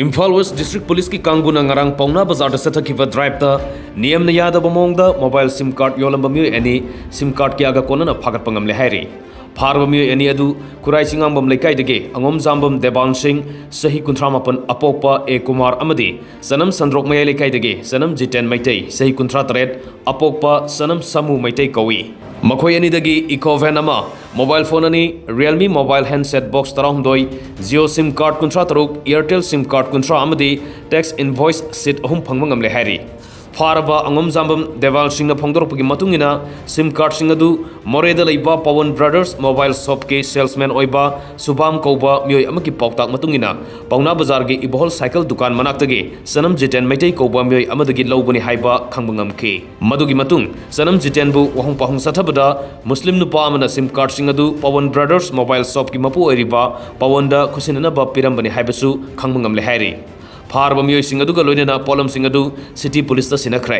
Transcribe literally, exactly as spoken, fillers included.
Imphal west district ꯄꯨꯂꯤꯁꯀꯤ ꯀꯥꯡꯕꯨꯅ ꯉꯔꯥꯡ ꯄꯥꯎꯅꯥ ꯕꯖꯥꯔꯗ ꯆꯠꯊꯈꯤꯕ ꯗ꯭ꯔꯥꯏꯚꯇ ꯅꯤꯌꯝꯅ ꯌꯥꯗꯕ ꯃꯑꯣꯡꯗ ꯃꯣꯕꯥꯏꯜ ꯁꯤꯝ ꯀꯥꯔꯗ ꯌꯣꯜꯂꯝꯕ ꯃꯤꯑꯣꯏ ꯑꯅꯤ ꯁꯤꯝ ꯀꯥꯔꯗ ꯀꯌꯥꯒ ꯀꯣꯟꯅꯅ ꯐꯥꯒꯠꯄ ꯉꯝꯂꯦ ꯍꯥꯏꯔꯤ꯫ ꯐꯥꯔꯕ ꯃꯤꯑꯣꯏ ꯑꯅꯤ ꯑꯗꯨ ꯈꯨꯔꯥꯏ ꯆꯤꯡꯉꯥꯡꯕꯝ ꯂꯩꯀꯥꯏꯗꯒꯤ ꯑꯉꯣꯝꯖꯥꯝꯕꯝ ꯗꯦꯕꯥꯟ ꯁꯤꯡ, ꯆꯍꯤ ꯀꯨꯟꯊ꯭ꯔꯥ ꯃꯥꯄꯟ, ꯑꯄꯣꯛꯄ ꯑꯦ ꯀꯨꯃꯥꯔ ꯑꯃꯗꯤ ꯆꯅꯝ ꯁꯟꯗ꯭ꯔꯣꯛ ꯃꯌꯥꯏ ꯂꯩꯀꯥꯏꯗꯒꯤ ꯆꯅꯝ ꯖꯤꯇꯦꯟ ꯃꯩꯇꯩ, ꯆꯍꯤ ꯀꯨꯟꯊ꯭ꯔꯥ ꯇꯔꯦꯠ, ꯑꯄꯣꯛꯄ ꯆꯅꯝ ꯁꯥꯃꯨ ꯃꯩꯇꯩ ꯀꯧꯏ꯫ ꯃꯈꯣꯏ ꯑꯅꯤꯗꯒꯤ ꯏꯀꯣ ꯚꯦꯟ ꯑꯃ, ꯃꯣꯕꯥꯏꯜ ꯐꯣꯟ ꯑꯅꯤ, ꯔꯤꯌꯦꯜꯃꯤ ꯃꯣꯕꯥꯏꯜ ꯍꯦꯟꯁꯦꯠ ꯕꯣꯛꯁ ꯇꯔꯥꯍꯨꯝꯗꯣꯏ, ꯖꯤꯑꯣ ꯁꯤꯝ ꯀꯥꯔꯗ ꯀꯨꯟꯊ꯭ꯔꯥ ꯇꯔꯨꯛ, ꯏꯌꯥꯔꯇꯦꯜ ꯁꯤꯝ ꯀꯥꯔꯗ ꯀꯨꯟꯊ꯭ꯔꯥ ꯑꯃꯗꯤ ꯇꯦꯛꯁ ꯏꯟꯚꯣꯏꯁ ꯁꯤꯠ ꯑꯍꯨꯝ ꯐꯪꯕ ꯉꯝꯂꯦ ꯍꯥꯏꯔꯤ꯫ ꯐꯥꯔꯕ ꯑꯉꯣꯝꯖꯥꯝꯕꯝ ꯗꯦꯋꯥꯜꯁꯤꯡꯅ ꯐꯣꯡꯗꯣꯔꯛꯄꯒꯤ ꯃꯇꯨꯡ ꯏꯟꯅ, ꯁꯤꯝ ꯀꯥꯔꯗꯁꯤꯡ ꯑꯗꯨ ꯃꯣꯔꯦꯗ ꯂꯩꯕ ꯄꯋꯟ ꯕ꯭ꯔꯗꯔꯁ ꯃꯣꯕꯥꯏꯜ ꯁꯣꯞꯀꯤ ꯁꯦꯜꯁꯃꯦꯟ ꯑꯣꯏꯕ ꯁꯨꯕꯥꯝ ꯀꯧꯕ ꯃꯤꯑꯣꯏ ꯑꯃꯒꯤ ꯄꯥꯎꯇꯥꯛ ꯃꯇꯨꯡ ꯏꯟꯅ, ꯄꯥꯎꯅꯥ ꯕꯖꯥꯔꯒꯤ ꯏꯕꯣꯍꯜ ꯁꯥꯏꯀꯜ ꯗꯨꯀꯥꯟ ꯃꯅꯥꯛꯇꯒꯤ ꯆꯅꯝ ꯖꯤꯇꯦꯟ ꯃꯩꯇꯩ ꯀꯧꯕ ꯃꯤꯑꯣꯏ ꯑꯃꯗꯒꯤ ꯂꯧꯕꯅꯤ ꯍꯥꯏꯕ ꯈꯪꯕ ꯉꯝꯈꯤ꯫ ꯃꯗꯨꯒꯤ ꯃꯇꯨꯡ ꯆꯅꯝ ꯖꯤꯇꯦꯟꯕꯨ ꯋꯥꯍꯪ ꯄꯥꯎꯍꯪ ꯆꯠꯊꯕꯗ, ꯃꯨꯁꯂꯤꯝ ꯅꯨꯄꯥ ꯑꯃꯅ ꯁꯤꯝ ꯀꯥꯔꯗꯁꯤꯡ ꯑꯗꯨ ꯄꯋꯟ ꯕ꯭ꯔꯗꯔꯁ ꯃꯣꯕꯥꯏꯜ ꯁꯣꯞꯀꯤ ꯃꯄꯨ ꯑꯣꯏꯔꯤꯕ ꯄꯋꯟꯗ ꯈꯨꯠꯁꯤꯟꯅꯅꯕ ꯄꯤꯔꯝꯕꯅꯤ ꯍꯥꯏꯕꯁꯨ ꯈꯪꯕ ꯉꯝꯂꯦ ꯍꯥꯏꯔꯤ꯫ ꯐꯥꯔꯕ ꯃꯤꯑꯣꯏꯁꯤꯡ ꯑꯗꯨꯒ ꯂꯣꯏꯅꯅ ꯄꯣꯠꯂꯝꯁꯤꯡ ꯑꯗꯨ ꯁꯤꯇꯤ ꯄꯨꯂꯤꯁꯇ ꯁꯤꯟꯅꯈ꯭ꯔꯦ꯫